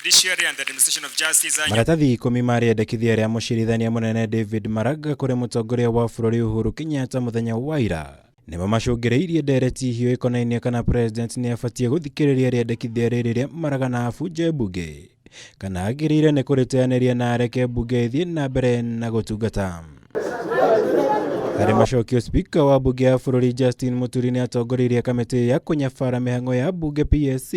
Judiciary and the Administration of Justice. Maratathi 10 ma rĩendekithia rĩa mũcirithania mũnene David Maraga kũrĩ mũtongoria wa bũrũri Uhuru Kenyatta mũthenya wa ira nĩmo macũngĩrĩirie ndereti hiũ ĩkonainie kana president nĩ abatiĩ gũthikĩrĩria rĩendekithia rĩrĩ rĩa Maraga na abunje mbunge kana agĩrĩire nĩ kũrĩteanĩria na areke mbunge ĩthiĩ na mbere na gũtungata. Harĩ macokio, spika wa mbunge ya bũrũri Justin Muturi nĩ atongoririe kamĩtĩ ya kũnyabara mĩhang'o ya mbunge PSC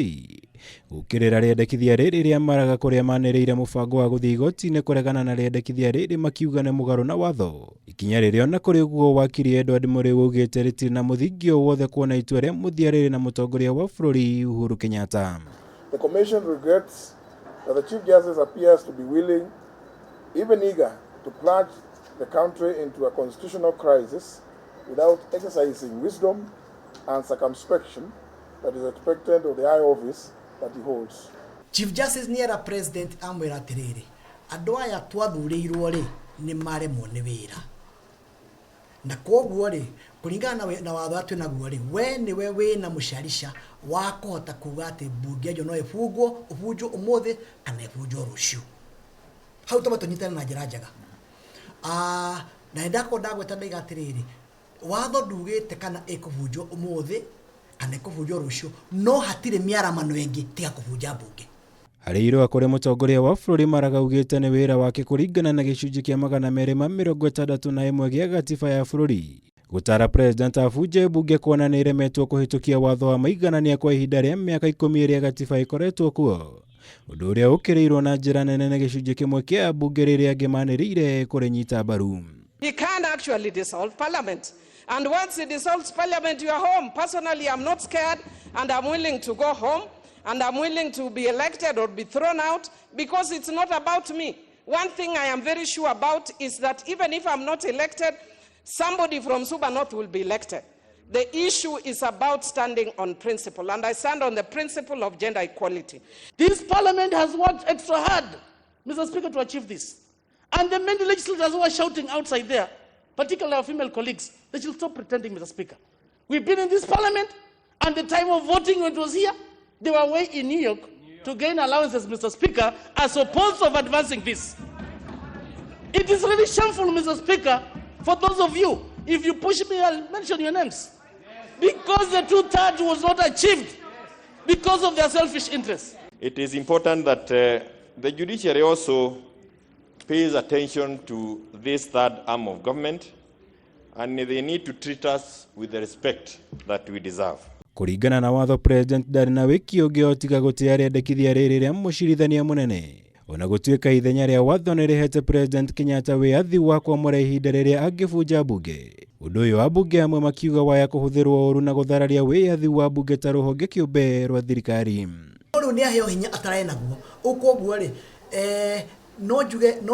gũkĩrĩra rĩendekithia rĩrĩ rĩa Maraga, kũrĩa manĩrĩire mũbango wa gũthiĩ igoti-inĩ kũregana na rĩendekithia rĩrĩ, makiuga nĩ mũgarũ na watho. Ikinya rĩrĩ, ona kũrĩ ũguo, wakiri Edward Mũrĩu augĩte rĩtirĩ na mũthingi o wothe, kuona itua rĩa mũthia rĩrĩ na mũtongoria wa bũrũri Uhuru Kenyatta. The Commission regrets that the Chief Justice appears to be willing, even eager, to plunge the country into a constitutional crisis without exercising wisdom and circumspection that is expected of the high office that he holds. Chief Justice nĩ era president, amwĩra atĩrĩrĩ, andũ aya twathurĩirwo rĩ, nĩ maremwo nĩ wĩra, na koguo rĩ, kũringana na watho ũrĩa twĩnaguo rĩ, we nĩwe wĩna mũcarica wa kũhota kuga atĩ mbunge ĩyo no ĩbungwo, ũbunjwo ũmũthĩ kana ĩbunjwo rũciũ. Hau tũba tũnyitane na njĩra njega. Na nĩ ndakorwo ndagweta, ndaiga atĩrĩrĩ, watho ndugĩte kana ĩkũbunjwo ũmũthĩ kana ĩkũbunjwo rũciũ, no hatirĩ mĩaramano ĩngĩ tiga kũbunja mbunge. Harĩ irũa kũrĩ mũtongoria wa bũrũri, Maraga augĩte nĩ wĩra wake kũringana na gĩcunjĩ kĩa 261 gĩa gatiba ya bũrũri gũtara president abunje mbunge, kuona nĩ ĩremetwo kũhĩtũkia watho wa maiganania kwa ihinda rĩa mĩaka 10 ĩrĩa gatiba ĩkoretwo kuo, ũndũ ũrĩa ũkĩrĩirwo na njĩra nene na gĩcunjĩ kĩmwe kĩa mbunge rĩrĩa angĩ manĩrĩire kũrĩnyita mbaru. He can actually dissolve parliament. And once he dissolves parliament, you are home. Personally, I'm not scared and I'm willing to go home and I'm willing to be elected or be thrown out because it's not about me. One thing I am very sure about is that even if I'm not elected, somebody from Suba North will be elected. The issue is about standing on principle, and I stand on the principle of gender equality. This parliament has worked extra hard, Mr. Speaker, to achieve this. And the many legislators who are shouting outside there, particularly our female colleagues, they should stop pretending, Mr. Speaker. We've been in this parliament, and the time of voting when it was here, they were away in New York to gain allowances, Mr. Speaker, as opposed of advancing this. It is really shameful, Mr. Speaker, for those of you. If you push me, I'll mention your names. Because the two-thirds was not achieved because of their selfish interests. It is important that the judiciary also pays attention to this third arm of government, and they need to treat us with the respect that we deserve. Kũringana na watho, president ndarĩ na wĩki ũngĩ o tiga gũtĩa rĩendekithia rĩrĩ rĩa mũcirithania mũnene, ona gũtuĩka ithenya rĩa watho nĩ rĩhete president Kenyatta wĩyathi wa kwamũra ihinda rĩrĩa angĩbunja mbunge. Ũndũ ũyũ ambunge amwe makiuga waya kũhũthĩrwo ũru na gũthararia wĩyathi wa mbunge ta rũhonge kĩũmbe rwa thirikari. Rĩu nĩ aheo hinya atarĩ naguo. Ũkoguo rĩ, no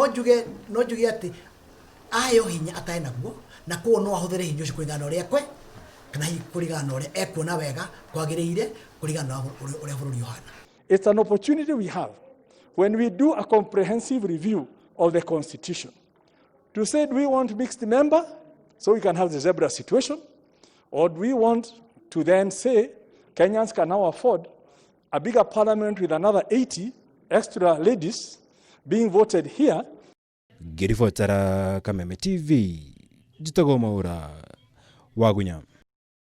njuge atĩ aheo hinya atarĩ naguo, na koguo no ahũthĩre hinya ũcio kũringana na ũrĩa kwe kana hihi kũringana na ũrĩa ekuona wega kwagĩrĩire, kũringana na ũrĩa bũrũri ũhana. It's an opportunity we have when we do a comprehensive review of the Constitution to say, do we want mixed member so we can have the zebra situation? Or do we want to then say Kenyans can now afford a bigger parliament with another 80 extra ladies being voted here? Ngĩribotera Kameme TV, njĩtagwo Maura Wagunya.